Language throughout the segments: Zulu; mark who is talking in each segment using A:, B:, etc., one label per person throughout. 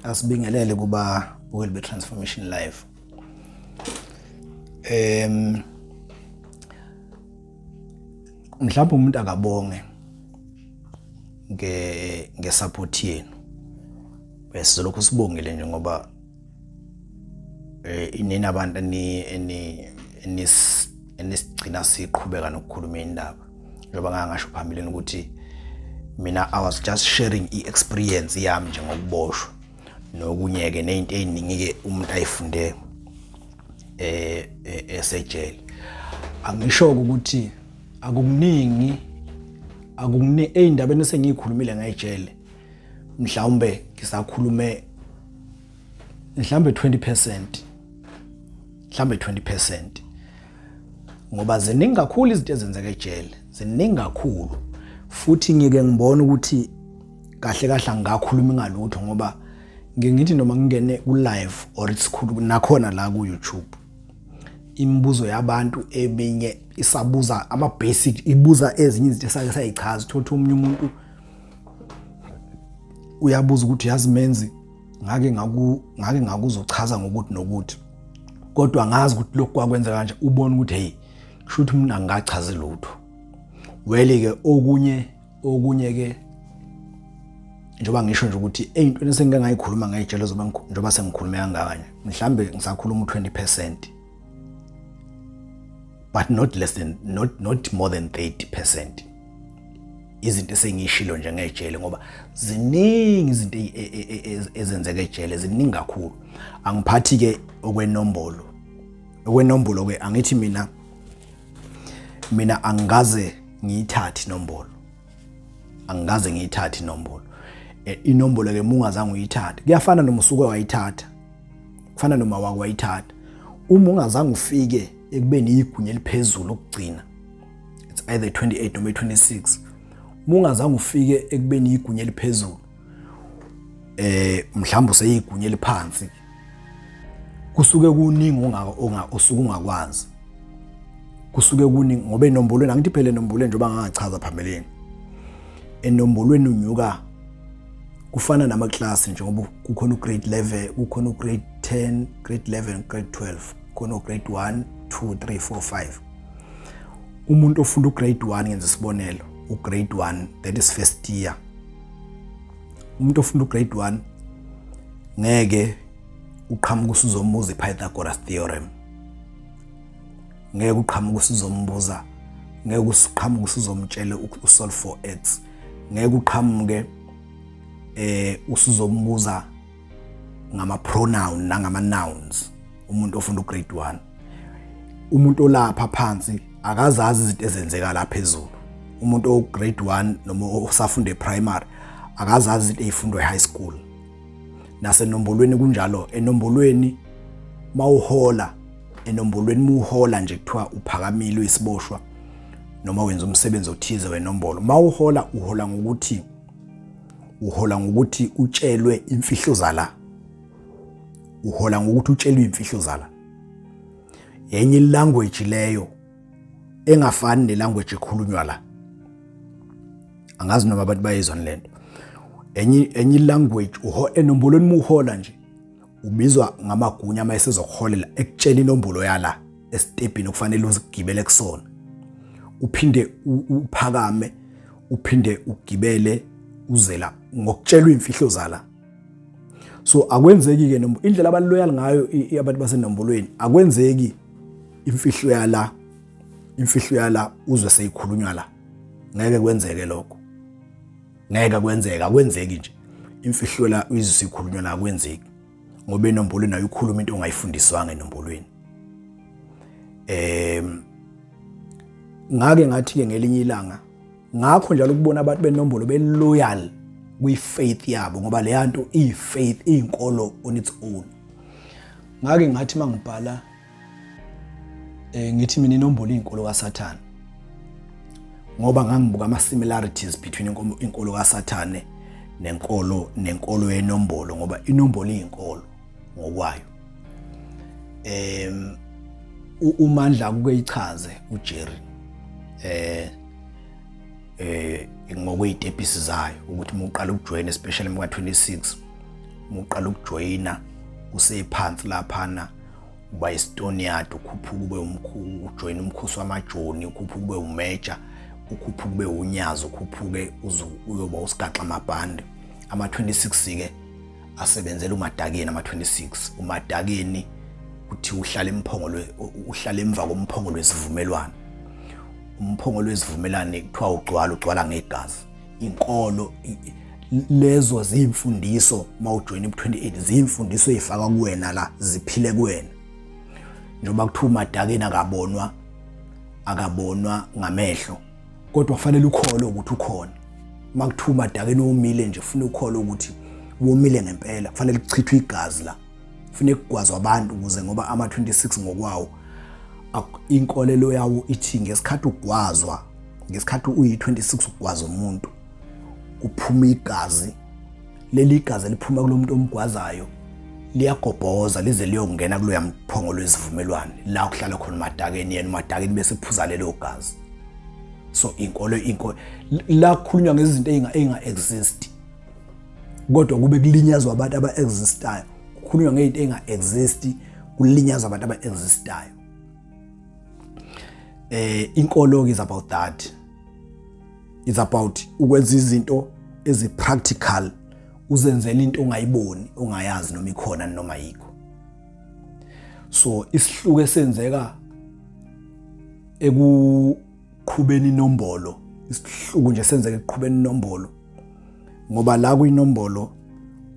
A: Asibingelele kuba bukeli be Transformation Live. Mhlawumbe umuntu akabonge nge support yenu. Bese lokhu sibongile nje ngoba inini abantu eni eni enisigcina siqhubeka nokukhuluma indaba. Njengoba ngangasho phambilini ukuthi mina I was just sharing i-experience yami nje ngokuboshwa nokunye-ke ney'nto ey'ningi-ke umuntu ayifunde esejele. Angisho-ke ukuthi akukuningi, akukuningi ey'ndabeni esengiyikhulumile ngejele, mhlawumbe ngisakhulume mhlawumbe 20%, mhlawumbe 20%, ngoba ziningi kakhulu izinto ezenzeka ejele, ziningi kakhulu. Futhi ngike ngibone ukuthi kahle kahle angingakhulumi ngalutho, ngoba ngike ngithi noma ngingene ku-live or isikhulu nakhona la ku-YouTube, imibuzo yabantu eminye isabuza ama-basic, ibuza ezinye izinto esake sayichaza. Uthole ukuthi omunye umuntu uyabuza ukuthi yazi Menzi, ngake ngakuzochaza ngokuthi nokuthi, kodwa ngazi ukuthi lokhu kwakwenzeka kanje. Ubona ukuthi hey, kusho ukuthi umuntu angachazi lutho. Wele-ke okunye-ke njengoba ngisho nje ukuthi ey'ntweni esengike ngayikhuluma ngey'tshelo njengoba sengikhulume kangaka nje, mhlambe ngisakhuluma u-20%, but not less than, not more than 30% izinto esengiyishilo nje ngejele, ngoba ziningi izinto ezenzeka ejele, ziningi kakhulu. Angiphathi-ke okwenombolo, okwenombolo-ke angithi mina angikaze ngiyithathe inombolo, angikaze ngiyithathe inombolo. Inombolo-ke uma ungazange uyithathe kuyafana noma usuke wayithatha, kufana noma wake wayithatha. Uma ungazange ufike ekubeni igunya eliphezulu okugcina, it's either 28 noma 26, uma ungazange ufike ekubeni igunya eliphezulu, mhlawumbe useyigunya eliphansi, kusuke kuningi osuke ungakwazi, kusuke kuningi ngoba enombolweni, angithi phela enombolweni njengoba ngangachaza phambilini, enombolweni unyuka kufana namaklasi, njengoba kukhona ugrade 11, kukhona ugrade 10, grade 11, grade 12, kukhona ugrade 1, 2, 3, 4, 5. Umuntu ofunda ugrade 1, ngenza isibonelo, ugrade 1, that is first year. Umuntu ofunda ugrade 1 ngeke uqhamuke usuzombuza iPythagoras theorem, ngeke uqhamuke usuzombuza, ngeke uqhamuke usuzomtshela usolve for x, ngeke uqhamuke usuzombuza ngama pronoun nangama nouns. Umuntu ofunda ugrade 1, umuntu olapha phansi akazazi izinto ezenzeka la phezulu. Umuntu o grade 1 noma osafunda eprimary akazazi izinto ezifundwa ehigh school. Nasenombolweni kunjalo, enombolweni mawuhola, enombolweni muhola nje kuthiwa uphakamile uyisiboshwa noma wenza umsebenzi othize wenombolo, mawuhola uhola ngokuthi utshelwe imfihlo zala, uhola ngokuthi utshelwe imfihlo zala. Enye language leyo engafani nelanguage ekhulunywa la, angazi noma abantu bayizwa lento. Enye language uho enombolweni, muhola nje ubizwa ngamagunya uma esezokuholela, ekutshela inombolo yala esitebhini okufanele uzigibele kusona, uphinde uphakame, uphinde ugibele uzela ngokutshelwa imfihlo zala. So akwenzeki ke noma indlela abaloyal ngayo abantu basenombolweni, akwenzeki imfihlo yala, imfihlo yala uzwe seyikhulunywa la, ngeke kwenzeke lokho, ngeke kwenzeka, akwenzeki nje imfihlo la uyizwe seyikhulunywa la, akwenzeki, ngoba enombolweni ayikhuluma into ongayifundiswanga enombolweni. Ngake ngathi ke ngelinye ilanga, ngakho njalo ukubona abantu benombolo beloyal kwi-faith yabo, ngoba leya nto iyi-faith, iyinkolo on its own. Ngake ngathi mangibhala ngithi mina inombolo iyinkolo kaSathane, ngoba ngangibuka ama similarities between inkolo kaSathane nenkolo yenombolo, ngoba inombolo iyinkolo ngokwayo. Umandla kuke ichaze uJerry ngokweyitepisi zayo ukuthi uma uqala ukujoyina, especially mka 26, Uqala ukujoyina usephansi laphana, uba istoneyard, ukhuphuka ube umkhulu, ujoyina umkhosi wamajoni, ukhuphuka ube umeja, ukhuphuka ube unyazi, ukhuphuke uze uyoba usigaxa amabhande. Ama-26 ke asebenzela uMadakeni. Ama-26 uMadakeni kuthiwa uhlala emphongolo, uhlala emva komphongolo wesivumelwano. Umphongolo wesivumelwano kuthiwa ugcwala ngegazi. Inkolo lezo ziyimfundiso, mawujoyina u-28 ziyimfundiso ezifaka kuwena la, ziphile kuwena. Njengoba kuthiwa uMadakeni akabonwa ngamehlo, kodwa kufanele ukholwe ukuthi ukhona. Uma kuthiwa uMadakeni womile nje, ufuna ukholwe ukuthi womile ngempela. Kufanele kuchithwe igazi la, kufanele kugwazwe abantu ukuze, ngoba ama-26 ngokwawo inkolelo yawo ithi ngesikhathi ugwazwa, ngesikhathi uyi-26 ugwaza umuntu, kuphuma igazi. Leli gazi eliphuma kulo muntu omgwazayo liyagobhoza lize liyongena kuloya mphongolo wesivumelwano la kuhlala khona uMadakeni. Yena uMadakeni bese phuza lelo gazi. So inkolo la kukhulunywa ngezinto ey'nga-exist, kodwa kube kulinyazwa abantu aba-existayo. Kukhulunywa ngey'nto ey'nga-exist, kulinyazwa abantu aba-existayo. Inkolo is about that, is about ukwenza izinto ezi-practical, uzenzela into ongayiboni, ongayazi noma ikhona noma ayikho. So isihluku esenzeka ekuqhubeni inombolo, isihluku nje senzeka ekuqhubeni inombolo, ngoba la kuyinombolo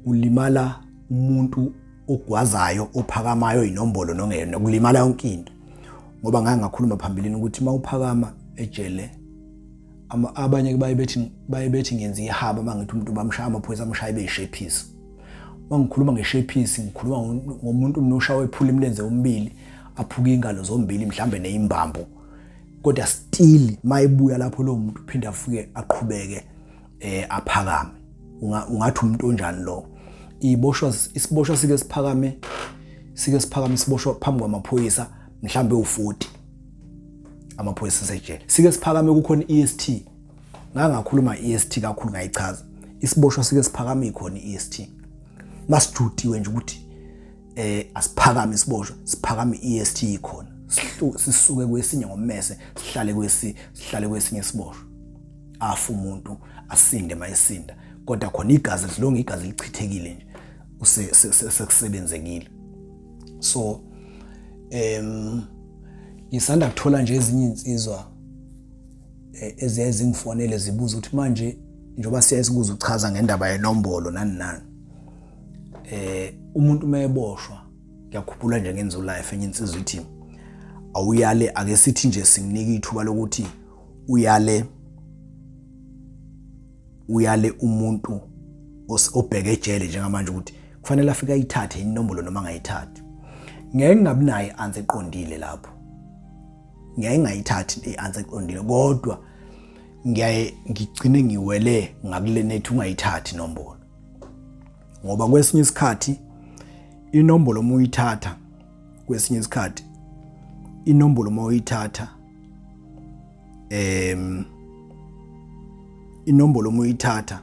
A: kulimala umuntu ogwazayo, ophakamayo, inombolo nongena, kulimala yonke into. Ngoba ngake ngakhuluma phambilini ukuthi uma uphakama ejele, abanye baye bethi ngenza ihaba uma ngithi umuntu bamshaya amaphoyisa, amshaya beyishephisi. Uma ngikhuluma ngeshephisi, ngikhuluma ngomuntu noshawa ephula imilenze yombili, aphuka ingalo zombili, mhlambe neyimbambo, kodwa still mayebuya lapho lo muntu uphinde afike aqhubeke aphakame. Ungathi umuntu onjani lo? Iboshwa, isiboshwa sike siphakame isiboshwa phambi kwamaphoyisa, mhlambe u40 amaphoyisa asejele, sike siphakame kukhona iEST. Ngakhuluma iEST kakhulu, ngayichaza. Isiboshwa sike siphakame ikhona iEST, masijutiwe nje ukuthi asiphakame isiboshwa, siphakame iEST ikhona, sisuke kwesinye ngommese, sihlale kwesinye isiboshwa, afa umuntu, asinde mayesinda, kodwa khona igazi silonke, igazi lichithekile nje, sekusebenzekile. So ngisanda kuthola nje ezinye insizwa eziyaye zingifonele zibuza ukuthi manje njengoba siyaye sikuze uchaza ngendaba yenombolo nani nani, umuntu mayeboshwa. Ngiyakhuphula nje ngenza ulife, enye insizwa ithi awuyale, ake sithi nje singinika ithuba lokuthi uyale umuntu obheke ejele njengamanje ukuthi kufanele afike ayithathe inombolo noma angayithathi. Ngeke ngingabi nayo i-answer eqondile lapho, ngiyaye ngayithathi i-answer eqondile, kodwa ngiyaye ngigcine ngiwele ngakule nethi ungayithathi inombolo, ngoba kwesinye isikhathi inombolo uma uyithatha, kwesinye isikhathi inombolo uma uyithatha, inombolo uma uyithatha,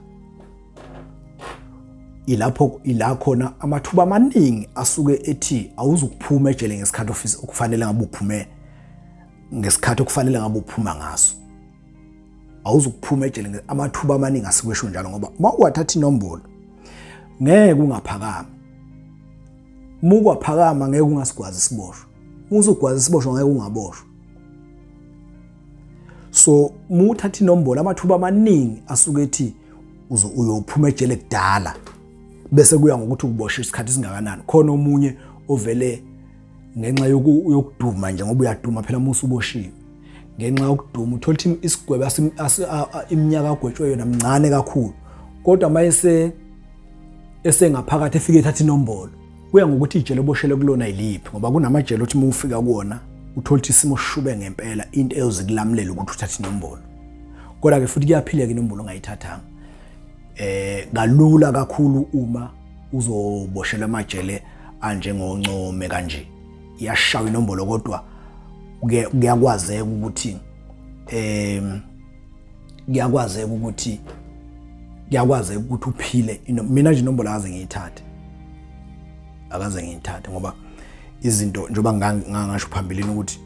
A: ilapho ila khona amathuba amaningi asuke ethi awuzukuphuma ejele ngesikhathi ofisa okufanele ngabe uphume ngesikhathi okufanele ngabe uphuma ngaso. Awuzukuphuma ejele, amathuba amaningi asuke esho njalo, ngoba uma uwathatha inombolo ngeke ungaphakama. Uma ukwaphakama ngeke ungasigwazi isiboshwa, uma usugwaza isiboshwa ngeke ungaboshwa. So uma uthatha inombolo, amathuba amaningi asuke ethi uyophuma ejele kudala, bese kuya ngokuthi uboshwe isikhathi esingakanani. Khona omunye ovele ngenxa yokuduma nje, ngoba uyaduma phela uma usuboshiwe, ngenxa yokuduma uthola ukuthi isigwebo iminyaka agwetshwe yona mncane kakhulu, kodwa mayese esengaphakathi efike ethatha inombolo, kuya ngokuthi ijele oboshele kulona yiliphi, ngoba kunamajele othi uma ufika kuwona uthola ukuthi isimo sishube ngempela, into eyozikulamulela ukuthi uthathe inombolo. Kodwa-ke futhi kuyaphileka inombolo ongayithathanga kalula kakhulu. Uma uzoboshelwa amajele anjengoncome kanje, iyashawa inombolo, kodwa kuyakwazeka ukuthi uphile. Mina nje inombolo akaze ngiyithathe. Akaze ngiyithathe ngoba izinto njengoba ngangasho phambilini ukuthi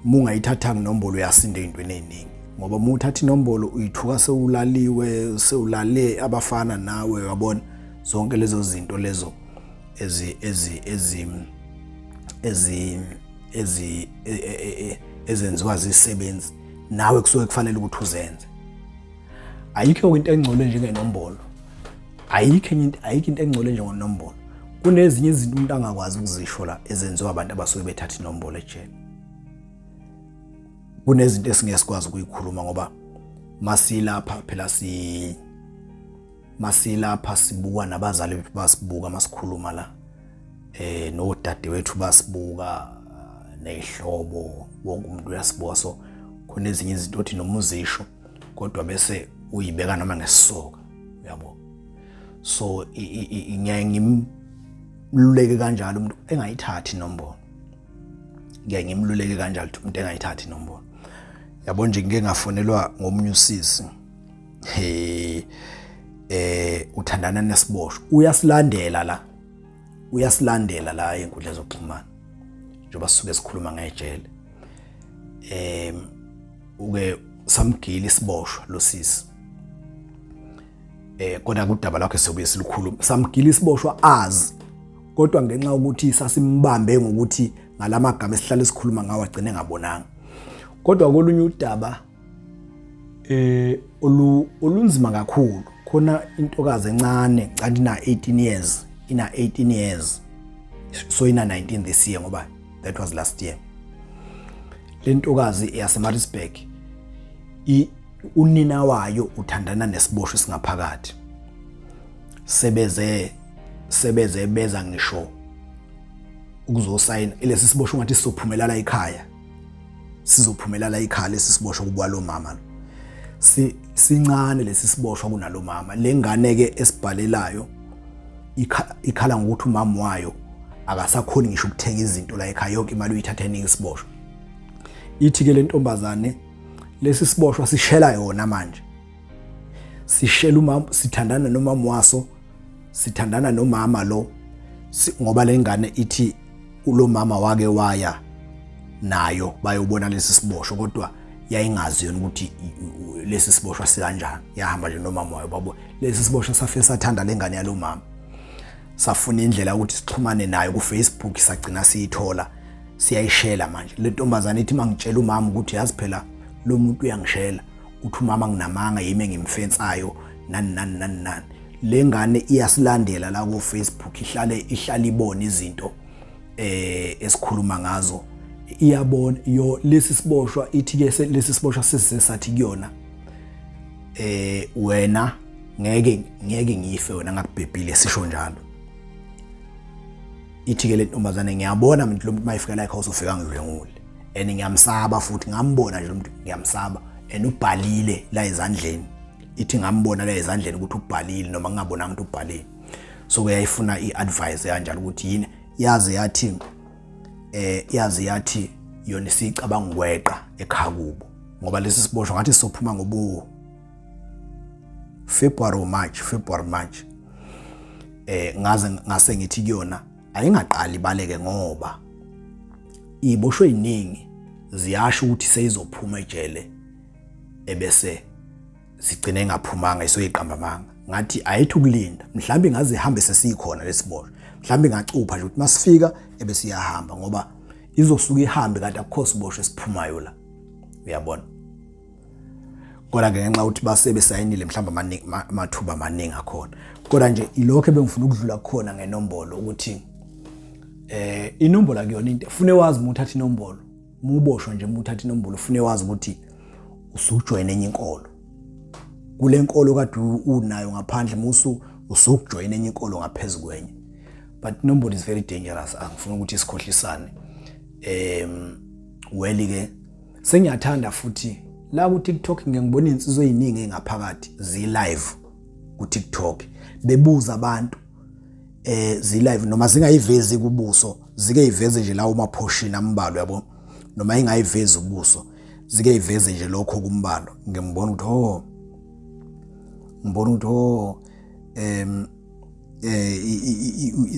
A: uma ungayithathanga inombolo uyasinda ey'ntweni ey'ningi, ngoba uma uthatha inombolo uyithuka sewulaliwe, sewulale abafana nawe, uyabona zonke lezo zinto lezo ezi ezi ezi ezi ezi e, e, e, ezenziwa zisebenzi nawe kusuke kufanele ukuthi uzenze. Ayikho into engcole njengenombolo, ayikho enye into, ayikho into engcole njengonombolo. Kunezinye izinto umuntu angakwazi ukuzisho la ezenziwa abantu abasuke bethatha inombolo ejele. Kunezinto esingeke sikwazi ukuyikhuluma ngoba masilapha phela si masilapha sibuka nabazali bethu basibuka masikhuluma la, nodadewethu basibuka, nehlobo, wonke umuntu uyasibuka. So khona ezinye izinto othi noma uzisho kodwa bese uyibeka noma ngesisoka, uyabo. So ngiyaye ngimluleke kanjalo umuntu engayithathi inombolo, ngiyaye ngimluleke kanjalo ukuthi umuntu engayithathi inombolo. Yabo nje ngike ngafonelwa ngomunye usisi, he uthandana nesiboshwa, uyasilandela la, uyasilandela la enkundla zokuxhumana njengoba sisuke sikhuluma ngejele. Uke samgila isiboshwa lo sisi, kodwa kudaba lakhe sobuye silukhuluma. Samgila isiboshwa azi, kodwa ngenxa yokuthi sasimbambe ngokuthi ngalamagama esihlale sikhuluma ngawo agcine ngabonanga. Kodwa kolunye udaba olunzima kakhulu, khona intokazi encane kanti ina 18 years, ina 18 years, so ina 19 this year ngoba that was last year. Le ntokazi yaseMaritzburg, unina wayo uthandana nesiboshwa esingaphakathi. Sebeze beza ngisho ukuzosayina lesi siboshwa, ngathi sizophumelela ekhaya, sizophumelela ekhaya lesi siboshwa kubuka lo mama lo. Sincane lesi siboshwa kunalo mama. Le ngane ke esibhalelayo ikhala ngokuthi umama wayo akasakhoni ngisho ukuthenga izinto la ekhaya, yonke imali uyithatha enika isiboshwa. Ithi ke le ntombazane lesi siboshwa sishela yona manje, sishela umama, sithandana nomama waso, sithandana nomama lo, ngoba le ngane ithi ulo mama wake waya nayo bayobona lesi siboshwa, kodwa yayingazi yona ukuthi lesi siboshwa sikanjani. Yahamba nje nomama wayo babo lesi siboshwa, safike sathanda lengane yalo mama, safuna indlela ukuthi sixhumane nayo ku Facebook, sagcina siyithola, siyayishela manje. Le ntombazane ithi mangitshela umama ukuthi yazi phela lo muntu uyangishela, uthi umama nginamanga, yimi engimfensayo, nani nani nani nani. Le ngane iyasilandela la ku Facebook, ihlale ibona izinto esikhuluma ngazo, iyabona yo lesi siboshwa. Ithi ke lesi siboshwa sesize sathi kuyona, wena ngeke ngife wena ngakubhebhile, sisho njalo. Ithi ke le ntombazane, ngiyabona mina lo muntu mayifika la ekhaya uzofika ngidlwengule, and ngiyamsaba futhi, ngambona nje lo muntu ngiyamsaba, and ubhalile la ezandleni. Ithi ngambona la ezandleni ukuthi ubhalile, noma ngingabonanga ukuthi ubhalile. So kuyayifuna i-advice kanjalo ukuthi yini. Yaze yathi yona isicabanga ukweqa ekhaya kubo, ngoba lesi siboshwa ngathi sizophuma ngobu February or March, February, March. Ngaze ngase ngithi kuyona ayingaqali baleke, ngoba iboshwe iningi ziyasho ukuthi seyizophuma ejele ebese sigcine engaphumanga, isoyiqamba amanga. Ngathi ayithi ukulinda, mhlawumbe ngaze ihambe sesikhona lesiboshwa, mhlawumbe ngacupha nje ukuthi masifika ebese iyahamba, ngoba izosuka ihambe kanti akukho siboshwe esiphumayo la, uyabona. Kodwa ke ngenxa ukuthi base besayinile mhlawumbe amathuba amaningi akhona, kodwa nje ilokho ebengifuna ukudlula kukhona ngenombolo, ukuthi inombolo akuyona into. Ufune wazi uma uthatha inombolo, uma uboshwa nje, uma uthatha inombolo ufune wazi ukuthi usujoyina enye inkolo kule nkolo kade unayo ngaphandle, musu usukujoyina enye inkolo ngaphezulu kwenye. But inombolo is very dangerous, angifuni ukuthi sikhohlisane. Well ke sengiyathanda futhi la ku TikTok, ngeke ngibona insizwe eziningi engaphakathi zi live ku TikTok bebuza abantu, zi live noma zingayivezi kubuso, zike iveze nje lawo maportion ambalwa, yabo, noma ingayivezi ubuso, zike iveze nje lokho kumbalwa. Ngibona ukuthi oh, ngibona ukuthi oh, eh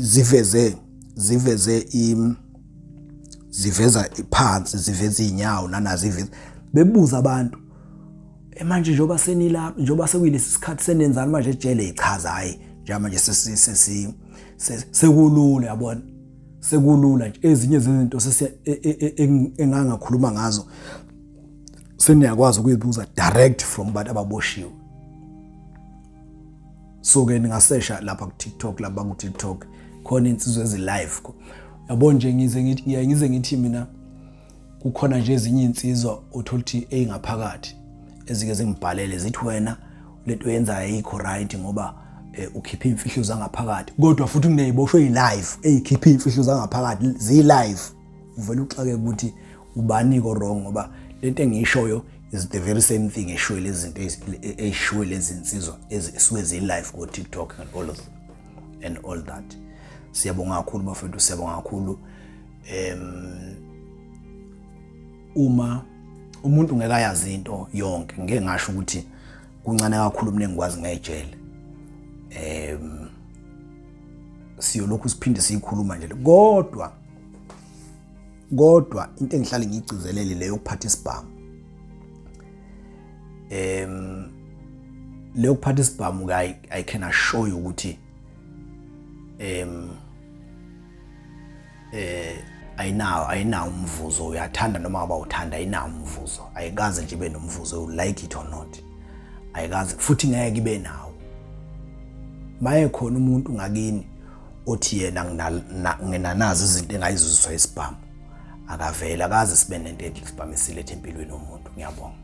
A: ziveze ziveze ziveza phansi, ziveza inyawo nanazi iveza. Bebuza abantu, eh, manje njengoba senilapha, njengoba sekuyilesi sikhathi, senenzani manje ejele? Ichaza, hayi, njengamanje sesi sekulula, yabona, sekulula nje. Ezinye zezinto engangakhuluma ngazo seniyakwazi ukuyibuza direct from abantu ababoshiwe. So ke ningasesha lapha ku TikTok, lapha ku TikTok khona insizwa ezi live, yabo nje. Ngize ngithi ngiyaye ngize ngithi mina kukhona nje ezinye insizwa othola ukuthi eyingaphakathi ezike zingibhalele zithi, "Wena lento yenzayo ayikho right ngoba ukhipha imfihlo zangaphakathi." Kodwa futhi kuneziboshwe live ezikhipha imfihlo zangaphakathi zi live. Uvela uxake ukuthi ubani ko wrong, ngoba lento engiyishoyo is the very same thing eshiwe lezi zinto eshiwe lezi insizwa ezisuke zi live ku TikTok and all that. Siyabonga kakhulu bafethu, siyabonga kakhulu. Uma umuntu ngeke ayazi into yonke, ngeke ngasho ukuthi kuncane kakhulu mina engikwazi ngejele. Siyolokhu siphinde siyikhuluma nje, kodwa into engihlale ngiyigcizelele leyo yokuphatha isibhamu. Leyo kuphatha isibhamu, I can assure you ukuthi em eh ayinawo ayinawo umvuzo. Uyathanda noma ngaba uthanda, ayinawo umvuzo, ayikaze nje ibe nomvuzo, you like it or not, ayikaze futhi ngeke ibe nawo. Maye khona umuntu ngakini othi yena nginanazi izinto engayizuziswa isibhamu, akavela akaze sibe nento enhle isibhamu esilethe empilweni yomuntu. Ngiyabonga.